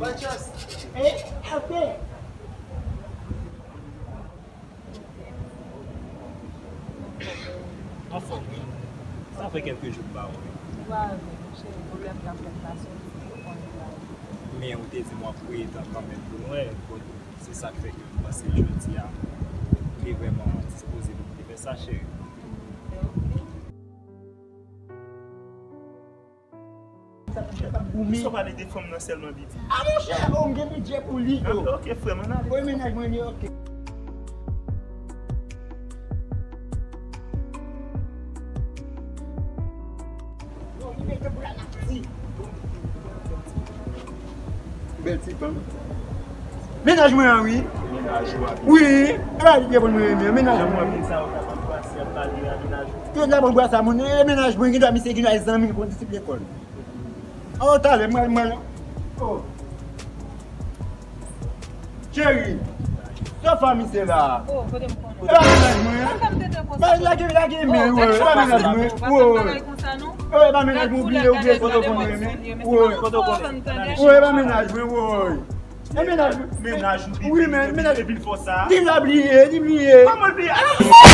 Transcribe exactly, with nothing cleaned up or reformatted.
Bòn chans. E, ok. Anfòm, wi. Sa fè kèlke jou m pa wè w. Ou pa wè, monchè, pwoblèm k ap fè m pa sòti, ou konnen sa. Men ou te di m w ap preye tan kanmenm pou n wè, bon, se sa k fè ke m panse jodi a, ou te vrèman dispoze pou n te fè sa, cheri. Sa w pale de fanm nan sèlman, Bibi? A, monchè, o, m gen bidjè pou li, o. Anben, ok, frè m, ann ale. Wi, mennaj mwen li, ok. Yo, li mete pou la, n ap di. Bèl ti fanm. Mennaj mwen an, wi. Mennaj ou a, Bibi? Wi. E pa li ki reponn mwen renmen, mennaj mwen. Jan mwen vin sa, ou ta konn pase ap pale a mennaj ou. Yo, la bon bwa sa, moun, e mennaj mwen, gen dwa misye gen dwa zanmi l, konn disip lekòl. Oh, talè, mwen, mwen. Oh. Cheri, sa fanmi se la. Oh, kote m konnen? E pa mennaj mwen. Sa fè m tenten konsa. Ba, lage, lage men, oh, e pa mennaj mwen. Oh, e pa mennaj mwen, ou bliye, ou bliye, kote w konnen, men. Oh, e pa mennaj mwen, oh. E mennaj mwen. Mennaj ou, Bibi, wi, men, mennaj epi l fè sa. Li la bliye, li bliye. Kòman l bliye? Ah!